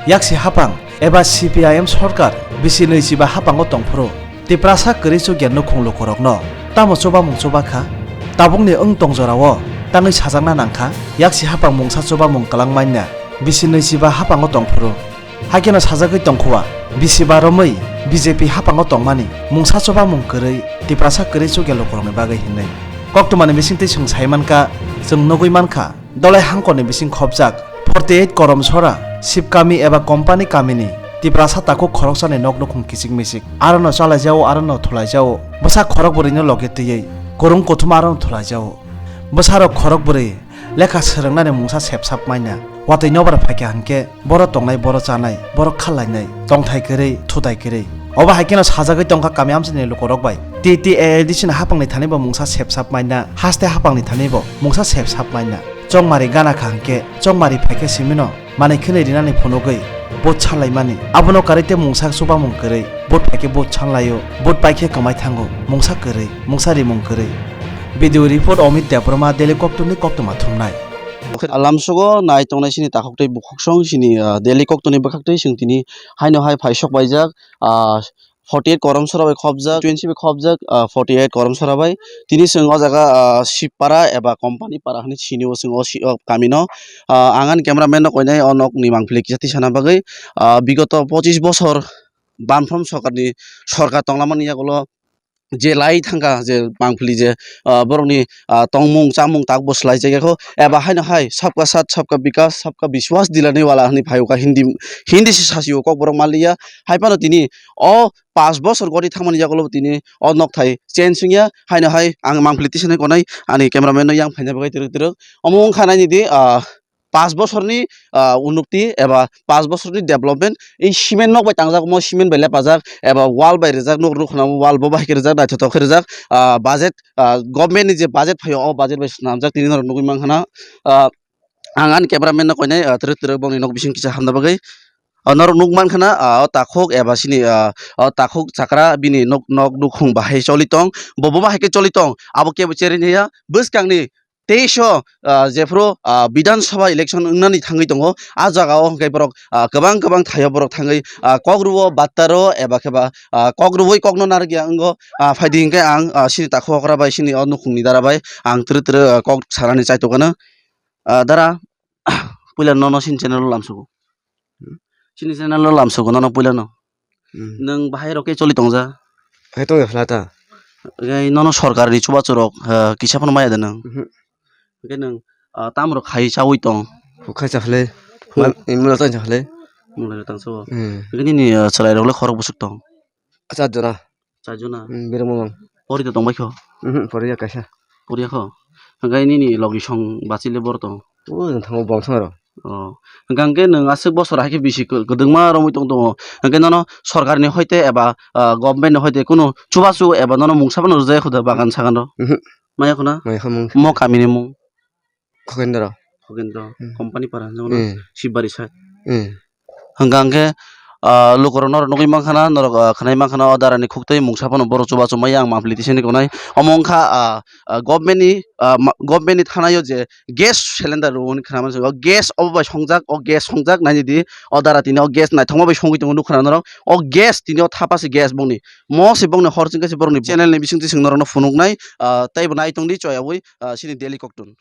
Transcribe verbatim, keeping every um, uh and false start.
Yaksi hapang eba C P I M sorkar bisi nwi chiba hapango tongphuru Tiprasa kwrwi chukya nukhung lukurokno tamo chubamung chuba kha? Tabukni wng tong jorao tangwi sajakna nangkha, yaksi hapang mungsa chubamung kwlangmanya bisi nwi chiba hapango tongphuru. Haikeno sajagwi tongkhua, bisi ba romwi B J P hapango tongmani mungsa chubamung kwrwi Tiprasa kwrwi chukya lukurokni bagwi hinwi. Koktwmani bisingtwi chwng sai mankha, chwng nugwi mankha, Dolai hangkorni bising khopjak forty eight Koromsora, Sibkami eba Company kamini Tiprasa takhuk khoroksani nok nukhung kichik michik. Arono chalaijao, arono thulaijao. Bwsa khorok bwrwino loge twiwi kwrwng kuthuma arono thulaijao. Bwsarok khorok bwrwi lekha swrwngnani mungsa sepsap manya. Watwi nobar phaikha hinkhe boro tongnai, boro chanai, boro khallainai, tongthai kwrwi, thutai kwrwi. Obo hai kheno sajagwi tongkha kami amchaini lukurok bai. T T A A D C ni hapangni thani bo mungsa sepsap maina, haste hapangni thani bo mungsa sepsap maina. Chongmari gana kha hinkhe, chongmari phaikhe simino manwi khwnwi rinani phunugwi vote sanlaimani. Abono karwi tei mungsa chubamung kwrwi, vote phaikhe vote sanlaio, vote paikhe kwmai thango, mungsa kwrwi, mungsa rimung kwrwi. Video report Omit Debbarma, Daily Koktwmni koktwma thumnai. Lamsogo nai tongnai chini takhuk tei bukhuksong chini, ah, Daily Koktwmni bwkhaktwi chwng tini haino hai phaisok paijak, ah, forty eight Koromsora bai khopjak, twenty bai khopjak, ah, forty eight Koromsora bai. Tini chwng o jaga, ah, Sibpara eba Company Para hinwi sini o chwng o si-, o kamino. Ah, ang ani cameraman no koinai o nokni mangpili kisa tisana bagwi, ah, bigoto pochis bosor Bamfront sorkarni sorkar tonglamani yagulo je lai thangkha je mangpili je, ah, borokni, ah, tongmung chamung tak bo swlai jagekho eba haino hai sabka saath, sabka bikas, sabka biswas dilane wala hinwi phaio kha Hindi, Hindi se sasio kokborok manliya. Hai phano tini o panch bosor gori thangmani yagulo tini o nokthai change wngya. Haino hai ang mangpili tisani konai ani cameraman no yang phaina bagwi twrwk twrwk. Omo wngkha nainidi, ah, panch bosorni, ah, unukti eba panch bosorni development, ei cement nok bai tangjak, omo cement bai lepajak eba wall bai rijak, nok nukhungno wall bo bahai khe rijak, naithothok khe rijak, ah, budget, ah, government ni je budget phaio, o budget bai swnamjak, tini norok nugwi mankha na, ah, ang ani cameraman no koinai, ah, twrwk twrwk bongni nok bising kisa hamna bagwi. Ah, norok nuk mankha na, ah, o takhuk eba sini, ah, o takhuk chakra bini nok, nok nukhung bahai choli tong, bo, bo bahai khe choli tong, abo kebo cherwi ya bwskangni teis o, ah, jephru, ah, Bidhan Sabha election wngnani thangwi tongo, ah jaga o hwnkhe borok, ah, kwbang kwbang thaio borok thangwi, ah, kok rwo, batta rwo, eba khe ba, ah, kok rwui kokno narwkya wngo, ah, phaidi hwnkhe ang, ah, sini takhuk okra bai sini o nukhungni dara bai ang twrwk twrwk, ah, kok sanani chaitok ano. Ah, dara, puila nono sini channel o lamsugo. Sini channel o lamsugo nono puila no. Hmm. Nwng bahai rok khe choli tongja? Hai tongya phala ta. Gai nono sorkar ni chubachu rok, ah, kisa phano maya da nwng? Mhm. Hwnkhe nwng, ah, tam rok khai chaui tong? Bukhai cha phle. Hmm. Mal, imla tang cha phle. Mulai tang so. Hmm. Hwnkhe nini, ah, chwrai rok le khorok bwswk tong? Achar jora. Char jona? Hmm, birmo mang. Pori to tong bai kho? Mhm, pori ya kaisa. Pori ya kho? Hwnkhe nini logi song bachile bor tong? O, jang thango bong song aro. Oh. Hwnkhe nwng aswk bosor hai khe bisi kwdwkma romwi tong tongo. Hwnkhe nono sorkar ni hoite eba, ah, government ni hoite kunu chubachu eba nono mungsa phano rwjak kho da bagan sagan ro? Mhm. Maya kho na? Maya kho mung. Mo kami ni mung? Khokendra. Khokendra. Hmm. Company para hinwi mano. Hmm. Sibari side. Hmm. Hwnkha hwnkhe, ah, lukurok norok nugwi mankha na, norok, ah, khwnai mankha na, o dara ni khuktwi mungsa phano borok chubachu maya ang mangpili tisani konai. Omo wngkha, ah, ah, government ni, ah, ma-, government ni thana o je gas cylinder rw hwnwi khna mano, o gas obo bai songjak, o gas songjak naidi, o dara tini o gas naithokma bai songwi tongo nukha na norok, o gas tini o thapa se gas bongni, mo se bongni hor chwngkhe se borokni channel ni bisingtwi chwng norokno phunuknai, ah, teibo nai tongdi choyaui, ah, chini Daily Koktun.